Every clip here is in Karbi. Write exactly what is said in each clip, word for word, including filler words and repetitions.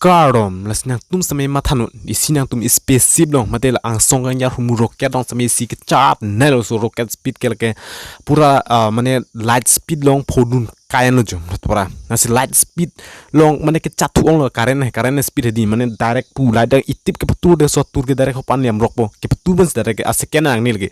Kardom, lasi nangtum seme matha non, isi nangtum spaceship along, mate la angsong kangjar humu rocket along seme isi kechat nelo, laso rocket speed ke lake pura, ah, mane light speed along phodun kai-an lo jo, pura. Lasi light speed along mane kechat thu-ong lo, current hai, current speed hedi, mane direct pu light dak itip kepatur de, laso atur ke direct hopan liam rokpo, kepatur pensi direct a second nangne lake.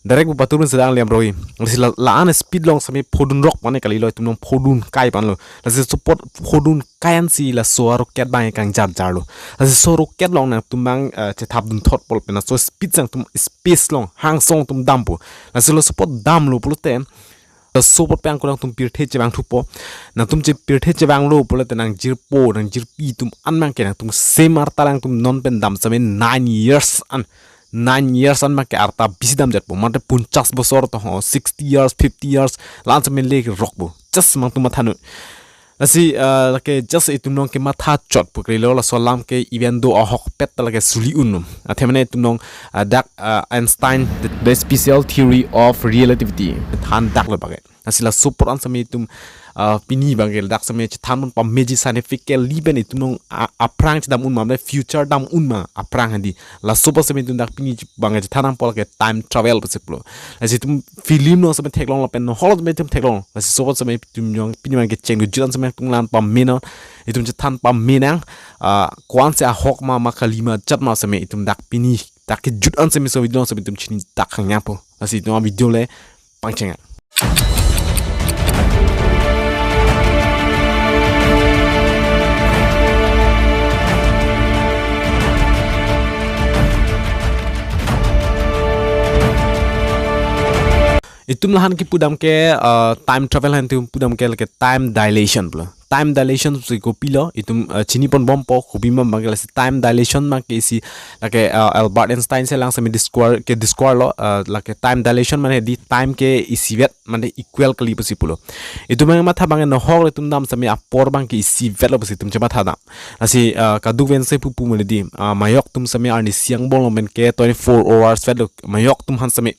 Direct pu patur pensi dang liam roi. Lasi la, la-an speed along seme phodun rok mane kalilo, itum along phodun kai pan lo. Lasi support phodun kai-an si laso arocket abang kangjar jar lo. Lasi laso rocket along nangtum abang, eh, chethap dunthot pol pen laso speed sang tum space along angsong tum dampo. Lasi laso apot damlo pulote, laso apot pen angko nangtum pirthe chevang thupo. Nangtum che pirthe chevanglo pulote nangjirpo, nangjirpi atum an abang ke nangtum sem arta nangtum non pen dam seme nine years an, nine years an abang ke arta bisi damjatpo, mate ponchas bosor to ho, sixty years, fifty years, la-an seme le rokpo. Just nangtum matha non. Lasi, ah, lake just itum along kematha chot pu kalilo, laso alam ke even though ahokpet ta lake suli un non. Athe mane itum along, ah, dak, ah, Einstein, the, the special theory of relativity than dak lo abang ke. Lasi laso apor an seme itum, ah, pini abang ke dak seme chethan pon pameji scientifically pen itum along a-, aphrang chedam un ma, mane future dam un ma aphrang hedi. Laso apor seme itum dak pini abang chethan nangpo lake time travel pusi pulo. Lasi itum film along seme theklong lapen hall seme itum theklong. Lasi laso apor seme itum along pini abang ke cheng dujut an seme itum lan pamenon. Itum chethan pamenang, ah, ko-an si ahok ma, ma kali ma, jat ma seme itum dak pini dak kejut an seme laso video along seme itum chini dak khangyangpo. Lasi itum avideo le pangcheng. Itum lahan kepu dam ke, uh, time travel ahin itum pu dam ke lake time dilation pulo. Time dilation si kopilo, itum, uh, chini pon bompo, kopi ma abang ke lasi time dilation abang ke isi lake, uh, Albert Einstein si lang seme discover, ke discover lo, uh, lake time dilation mane di time ke isivet mane equal kali pusi pulo. Itum abang matha abang ke nohok le itum dam seme apor abang ke isivet lo pusi itum chematha dam. Lasi, uh, kadokave si pupu mele di, uh, mayok atum seme arnisi angbong along pen ke twenty-four hours vet lo, mayok atum aphan seme.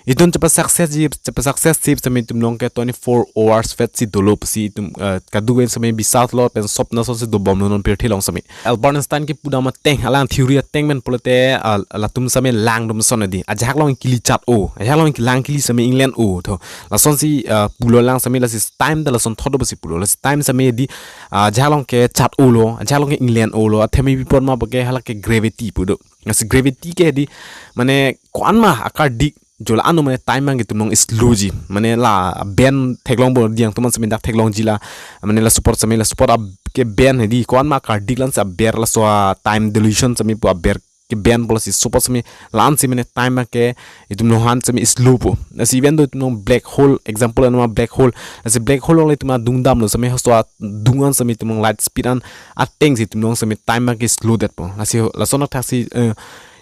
Itum chepa success ji, chepa success sip seme itum along ke twenty-four hours vet si dolo pusi itum, eh, kadokave seme bisas lo pen sopna ason si dobom lo non pirthe along seme. Albert Einstein kepu dam ateng, alang theory ateng pen pulote, ah, latum seme langdam ason di. Ajahak along kili chat-o, ajahak along lang kili seme inglen-o tho. Lason si, ah, pulo lang seme, lasi time ta lason thot do pusi pulo. Lasi time seme di, ah, ajahak along ke chat-o lo, ajahak along ke inglen-o lo. Athe me bipon ma abang ke hala ke gravity pu do. Lasi gravity ke di, mane ko-an ma akardik jo la-an mane time abang ke itum along slow ji. Mane la band theklong bo di, nangtum an seme dak theklong ji la. Mane laso apor seme laso apor ab ke band hedi, ko-an ma akardik lan si aber, laso a time dilation seme pu aber ke band pu, lasi laso apor seme la-an si mane time abang ke itum along aphan seme slow po. Lasi even though itum along black hole, example ano ma black hole. Lasi black hole along le itum adung dam lo seme, laso adung an seme itum along light speed an ateng si itum along seme time abang ke slow detpo. Lasi lason athak si, eh,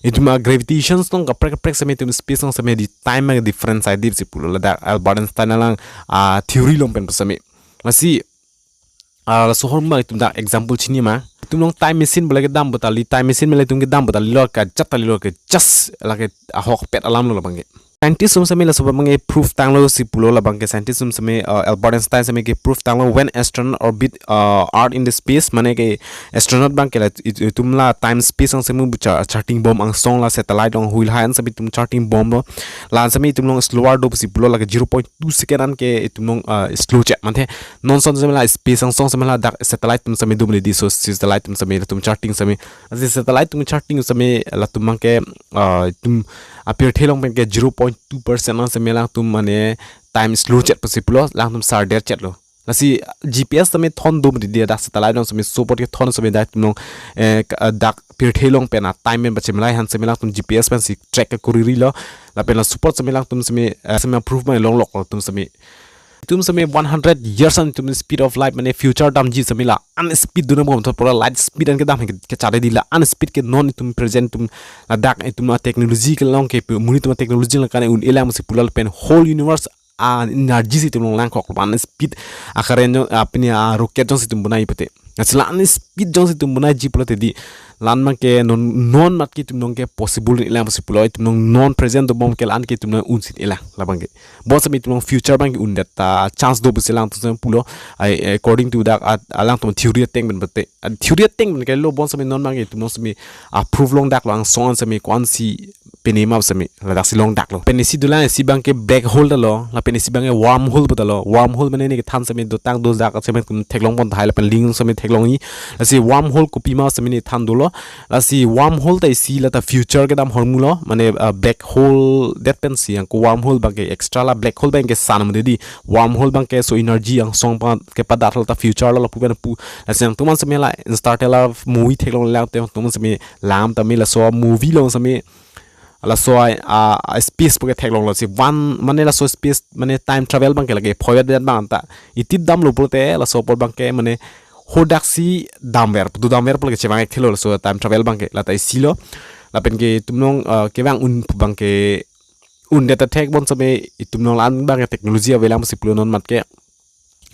itum a gravitations along kaprek kaprek seme itum space along seme di time abang difference ai di si pulo, ladak Albert Einstein alang, ah, theory along pen pu seme. Lasi, ah, laso ahormu itum dak example chini ma. Itum along time machine pu le kedam pu ta kali, time machine mele itum kedam pu ta kali lo, kajat ta kali lo, ke just lake ahokpet alam lo labang ke. Scientist atum seme laso abang ke proof tanglo si pulo labang ke, scientist atum seme, uh, Albert Einstein seme ke proof tanglo, when astronaut orbit, uh, Earth in the space, mane ke astronaut abang ke la it-, itum la time space along seme bu cha-, charting bom angsong, la satellite along hui lahai an seme itum charting bom lo. La an seme itum along slower do si pulo, lake zero point two second an ke itum along, uh, slow chet manthe. Non ason seme la space angsong seme ladak satellite atum seme do mele di, so satellite atum seme latum charting seme. Lasi satellite atum charting seme latum abang ke, ah, itum apirthe along pen ke zero point two percent an seme latum mane time slow chet pusi pulo, latum sarder chet lo. Lasi G P S seme thon do mele di, dak satellite along seme laso apor ke thon seme dak itum along, eh, ka-, dak pirthe along pen a time pen pachim lahai an seme latum G P S pen si track ke kori ri lo. Lapen laso apor seme latum seme, eh, seme proof ma longlok latum seme. Itum seme one hundred years an itum speed of light, mane future damji seme la-an speed dun bom thot, pura light speed an kedam ke, kechat di, la-an speed ke non itum present itum ladak itum a technology kelong ke pu, monit atum a technology lang kan un-e lang si pulo, lapen whole universe a energy si itum along langkok, la-an speed a current jong, a pini a rocket jong si itum bonai pute. Lasi la-an speed jongsi itum bonaiji pulote di, la-an abangke non, non mat ke itum nong ke possible un-elang pusi pulo, itum nong non present dobom ke la-an ke itum nong un-elang, labangke. Bonsitame itum nong future abangke undet ta chance do pusi alangtum sitame pulo, ai, according to dak at, alangtum theory ateng pen bete. A theory ateng pen kali lo, bonsitame non abangke itum nong sitame a proof longdaklo, angsong an sitame ko-ansi pini ma sitame ladaksi longdaklo. Pen isi dolang, isi abangke black hole ta lo, lapen isi abangke wormhole pu ta lo. Wormhole mane ne kethan sitame dotang dodak sitame itum theklongpon tahai, lapen link sitame theklongji. Lasi wormhole kopima sitame ne than dolo. Lasi wormhole ta isi la ta future kedam ahormu lo, mane, ah, black hole det pensi, anke wormhole abangke extra, la black hole abangke san mede di. Wormhole abangke laso energy angsong pa kepadat lo, ta future lo lapu pen pu. Lasi nangtum an sitame la Interstellar movie theklonglangte nangtum an sitame langdam tame, laso movie along sitame laso a, a, a space pu ke theklonglo, si one, mane laso space, mane time travel abangke lake phoyat det abang ta. Itip damlo pulote laso apor abangke mane hodaksi damver, dodamver pulo ke chevang-ik thelo laso time travel abangke, la ta isi lo. Lapen ke itum nong, ah, kevang un pu abangke undet ta thek, bonsitame itum nong la-an abangke technology avelang pusi pulo non mat ke.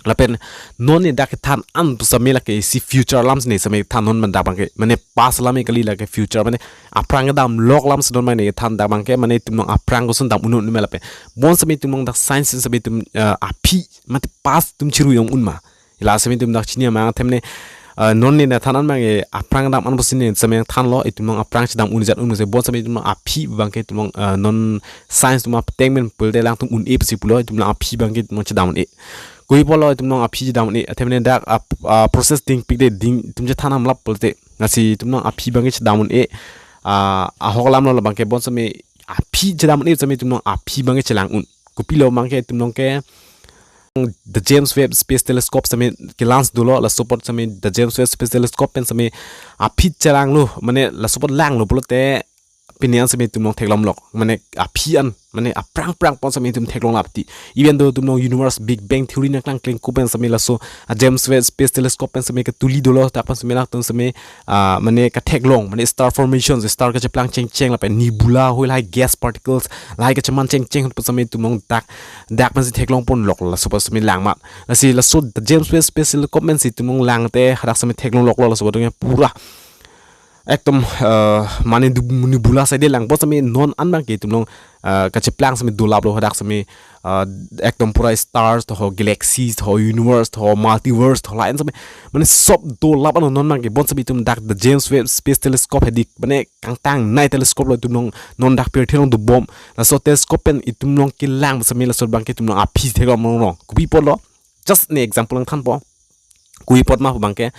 Lapen non ne dak kethan an pu sitame lake isi future alam si ne sitame than, non mat dak abangke, mane past alam kali, lake future, mane aphrang kedam lok alam si non mane than dak abangke, mane itum nong aphrang koson dam un-e un-e ma lapen. Bonsitame itum nong dak science sitame itum, eh, aphi, mate past itum chiru-ong un ma. La sitame itum dak chini ma, athema ne, eh, non ne than an abangke aphrang dam an pusi ne sitame thanlo, itum nong aphrang chedam un-e jat un ma, si bonsitame itum nong aphi abangke itum nong, eh, non science atum ateng pen pulote alangtum un-e pusi pulo, itum nong aphi abangke itum nong chedam un-e. Kopi apotlo itum nong aphi chedam un-e, athema ne dak ap-, ah, process dingpik de, ding itum chethan amlap pulote. Lasi itum nong aphi abangke chedam un-e. Ah, ahok alam lo labangke, bonsitame aphi chedam un-e sitame itum nong aphi abangke chelang un. Kopilo abangke itum nong ke The James Webb Space Telescope sitame ke-launch dolo, laso apot sitame The James Webb Space Telescope pen sitame aphi chelanglo, mane laso apot langlo pulote pini an sitame itum nong theklonglok, mane aphi an, mane aphrang phrang pon sitame itum theklonglap ti. Even though itum nong universe Big Bang Theory nangklang klengkuk pen sitame laso a James Webb Space Telescope pen sitame ketuli dolo, ta pen sitame latum sitame, ah, mane ketheklong, mane star formation, star kacheplang chengcheng, lapen nebula, hoi lahai gas particles, lahai kacheman chengcheng ahut pen sitame itum nong dak, dak pensi theklongponlok, laso pen sitame lang ma. Lasi laso The James Webb Space Telescope pensi itum nong langte hadak sitame theklongloklo, laso pen pura ekdom, eh, mane du-, nebula side lang, bonsitame non an abangke itum nong, eh, kacheplang sitame dolaplo, hadak sitame, eh, ekdom pura stars to ho, galaxies to ho, universe to ho, multiverse to ho, la-an sitame, mane sob dolap ano non abangke, bonsitame itum dak The James Webb Space Telescope hedi, mane kangtangnei telescope lo, itum nong non dak pirthe along dobom. Laso telescope pen itum nong kelang sitame laso abangke itum nong aphi theklong rong. Kopi apotlo, just ne example nangthanpo. Kopi apot ma pu abangke.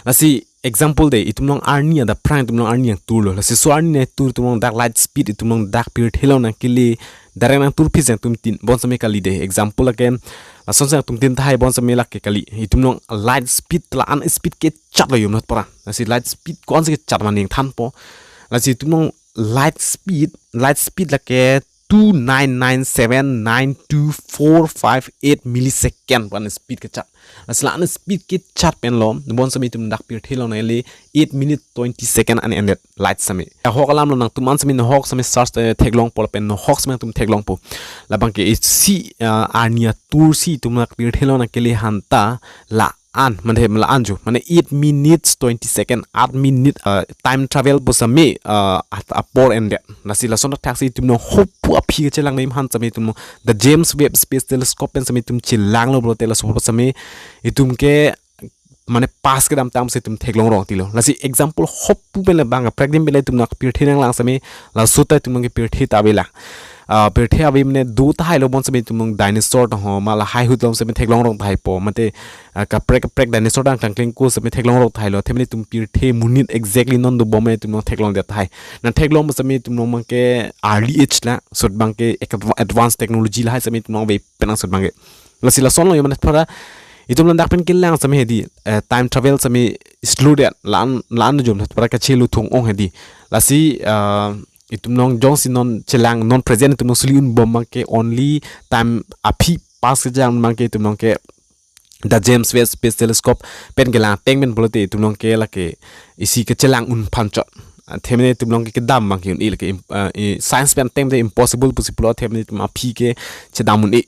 Lasi example de, itum nong arni adaphrang itum nong arni nangturlo. Lasi laso arni nangtur itum nong dak light speed itum nong dak pirthe along nangkele, direct nangtur phis nangtum tin, bonsitame kali de. Example lake, lason si nangtum tin tahai, bonsitame lake kali. Itum nong light speed, la-an speed kechatlo yom not pora. Lasi light speed ko-ansi kechat ma nangthanpo. Lasi itum nong light speed, light speed lake two nine nine seven nine two four five eight millisecond pu-an speed kechat. Lasi la-an speed kechat pen lo, bonsitame itum dak pirthe along nangle eight minute twenty second an endet light sitame. Ahok alam lo, nangtum an sitame nahok sitame search te theklongpo, lapen nahok sitame nangtum theklongpo. Labangke isi, ah, arni atur si itum dak pirthe along nangkele aphan ta la-an, mane la-an jo, mane eight minutes twenty second, eight minute, uh, time travel pu sitame, uh, at-, apor endet. Lasi lason athak si itum nong hopu aphi kechelang nangji aphan sitame itum nong The James Webb Space Telescope pen sitame itum chelanglo pulote laso apot sitame itum ke mane past kedamtang si itum theklong rong tilo. Lasi example hopu pen le bang kaprek adim pen le itum nong pirthe nanglang sitame, laso ta itum nong ke pirthe ta avelang. Ah, pirthe ave mane do tahai lo, bonsitame itum nong dinosaur ta ho, ma lahai ahut along sitame theklong rong tahaipo, mate, ah, kaprek kaprek dinosaur nangklang klengkuk sitame theklong rong tahai lo, athema ne itum pirthe monit exactly non dobom mane itum nong theklong det tahai. Nangtheklong sitame itum nong abangke early age la, laso abangke ek-, advanced technology lahai sitame itum nong ave pen laso abangke. Lasi lason lo yo, mane pora itum ladak pen kelang sitame hedi, eh, time travel sitame slow det, la-an, la-an jom pora kachelo thung-ong hedi. Lasi, ah, itum nong jongsi non chelang, non present itum nong suli unbom abangke only time aphi past kechelang abangke itum nong ke The James Webb Space Telescope pen kelang ateng pen pulote itum nong ke lake isi kechelang un aphan chot. Athema ne itum nong ke kedam abangke un-e lake im-, ah, i science pen ateng te impossible pusi pulo, athema ne itum aphi ke chedam un-e.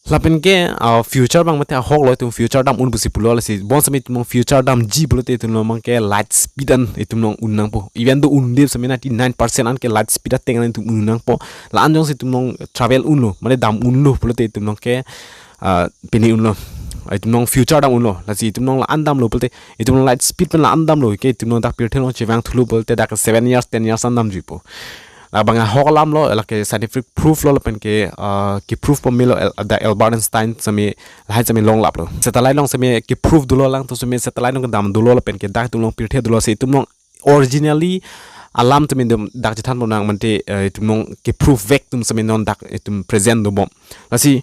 Lapen ke, ah, future abang mate ahok lo, itum future dam un pusi pulo. Lasi bonseme itum along future damji pulote itum along abang ke light speed an itum along un nangpo. Even though un-edetji seme ninety-nine percent an ke light speed ateng an itum un nangpo. La-an jongsi itum along travel unlo, mane dam unlo pulote itum along ke, ah, pini unlo. Itum along future dam unlo. Lasi itum along la-an damlo pulote itum along light speed pen la-an damlo ke itum along dak pirthe along chevangthulo pulote dak seven years, ten years an damjuipo. Labang ahok alam lo, lake scientific proof lo, lapen ke, ah, ke-prove pamelo, el-, dak Albert Einstein seme, lahai seme longlaplo. Satellite along seme ke-prove dolo, alangtum seme satellite along kedam dolo, lapen ke dak itum along pirthe dolo, lasi itum along originally alam seme dum dak chethan ponang mate, eh, itum along ke-prove vek atum seme non dak itum present dobom. Lasi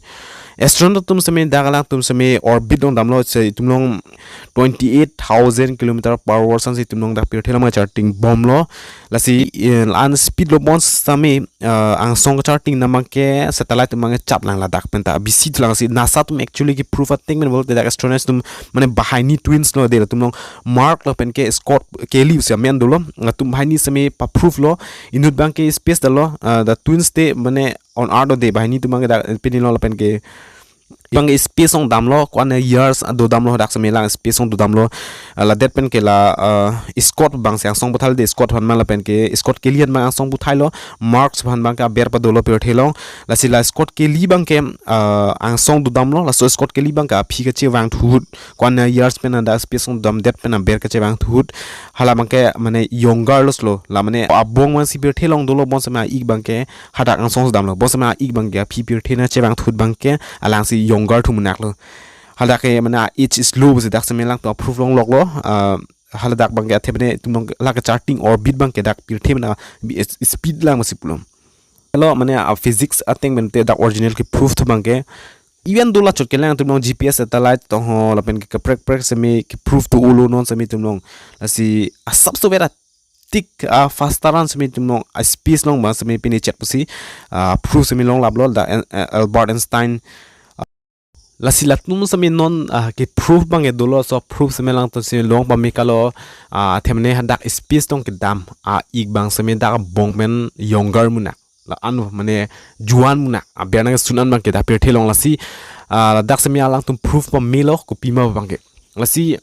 astronaut atum seme dak alangtum seme orbit along damlo, lasi itum along twenty-eight thousand kilometer per hour ansi itum along dak pirthe along charting bomlo. Lasi, eh, la-an speed lo bonseme, eh, angsong charting nangke satellite atum nangkechap lang ladak penta bisi thulang. Lasi NASA atum actually ke-prove ateng pen pulote dak astronauts atum mane banghini twins lo, de latum along Mark lapen ke Scott Kelly pusi amen dolo. Latum banghini seme pa-prove lo, inut abang ke space damlo, eh, the twins te mane on earth do, de banghini atum abang ke dak pini lo, lapen ke abang ke space along damlo, ko-an years do damlo, dak seme lang space along do damlo. Ah, ladet pen ke la, ah, Scott abang si angsong puthai, de Scott aphan abang lapen ke Scott Kelly aphan abang angsong puthailo, Mark aphan abang ke aber padolo pirthe along. Lasi la Scott Kelly abang ke, ah, angsong do damlo, laso Scott Kelly abang ke aphi kachevangthu ahut, ko-an years pen dak space along damdet pen aber kachevangthu ahut, hala abang ke mane younger lo, la mane abong abang si pirthe along dolo, bonseme a-ik abang ke hadak angsong damlo. Bonseme a-ik abang ke aphi pirthe nangchevangthu ahut abang ke alangsi younger thu munak lo. Hadak ke mane age is low pusi dak seme alangtum a-proof longloklo. Ah, haladak abang ke athe mane itum along lake charting orbit abang ke dak pirthe mane bi-, is-, speed lang masi pulo. Lo mane a-physics ateng pen te dak original ke-prove thu abang ke. Even do la chot kelang itum along G P S satellite atum ho lapen ke kaprek kaprek seme ke-prove do-olo non seme itum along. Lasi asap so vera tik, ah, faster an seme itum along, ah, space along abang seme pini chet pusi, ah, proof seme longlaplo dak Al-, ah, Albert Einstein. Ah, lasi latum seme non, ah, ke-prove abang ke dolo, laso proof seme alangtum seme long pamekalo, ah, athe mane hadak space along kedam a-ik abang seme dak abong pen younger munak, la-an mane juan munak, aber nangsun an abang ke dak pirthe along. Lasi, ah, dak seme alangtum proof pamelo kopima abang ke. Lasi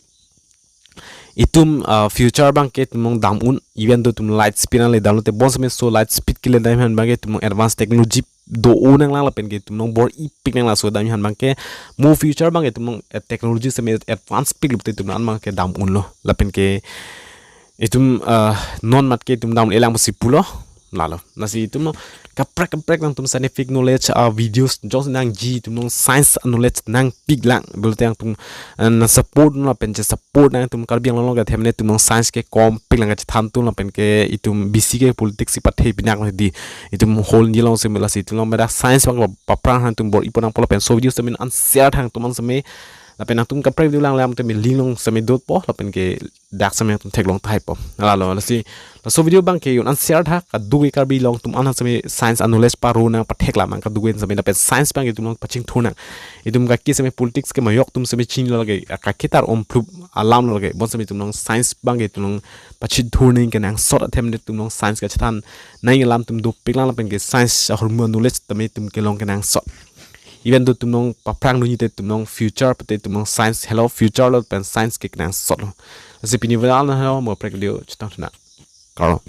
itum, ah, future abang ke itum along dam un, even though itum light speed an le damlote bonseme so light speed ke le dam aphan abang ke itum along advance technology do-o nanglang lapen ke itum along bor-ipik nanglang, laso dam aphan abang ke mo future abang ke itum along, eh, technology seme advance pik lote itum along abang ke dam unlo. Lapen ke itum, ah, non mat ke itum dam-un-elang pusi pulo. Lalo. Lasi itum along kaprek kaprek alangtum scientific knowledge, ah, videos jongsi nangji, itum along science knowledge nangpiklang pulote alangtum, eh, nang-support non lapen che-support nang itum Karbi Anglong along ke athe mane itum along science ke kompiklang kachethan atum lapen ke itum bisi ke politics si pathe pinak di itum whole India along seme. Lasi itum along meda science abang pa-, paphrang hang itum bor-ipo nangpo lapen so video seme an share hang itum an seme lapen nangtum kaprek video lang lam itum link along seme dotpo lapen ke dak seme itum theklong tahaipo. Lalo, lasi laso video abang ke un-an share tha, kadokave Karbi along atum an seme science a-knowledge paro nang patheklam nang kadokave seme, lapen science abang ke itum along pachingthur nang. Itum kaki seme politics ke mayok atum seme chinilo lake, kaki tar om plup alam lo lake, bonseme itum along science abang ke itum along pachingthur nang kenangsot, athe mane itum along science kachethan nang alam itum dopiklang lapen ke science ahormu a-knowledge tame itum kelong kenangsot. Even though itum along paphrang dunji te itum along future pute itum along science helo, future lo pen science ke kenangsot lo. Lasi pini video la-an lo, mo kaprek video chetong thunang. Kardom.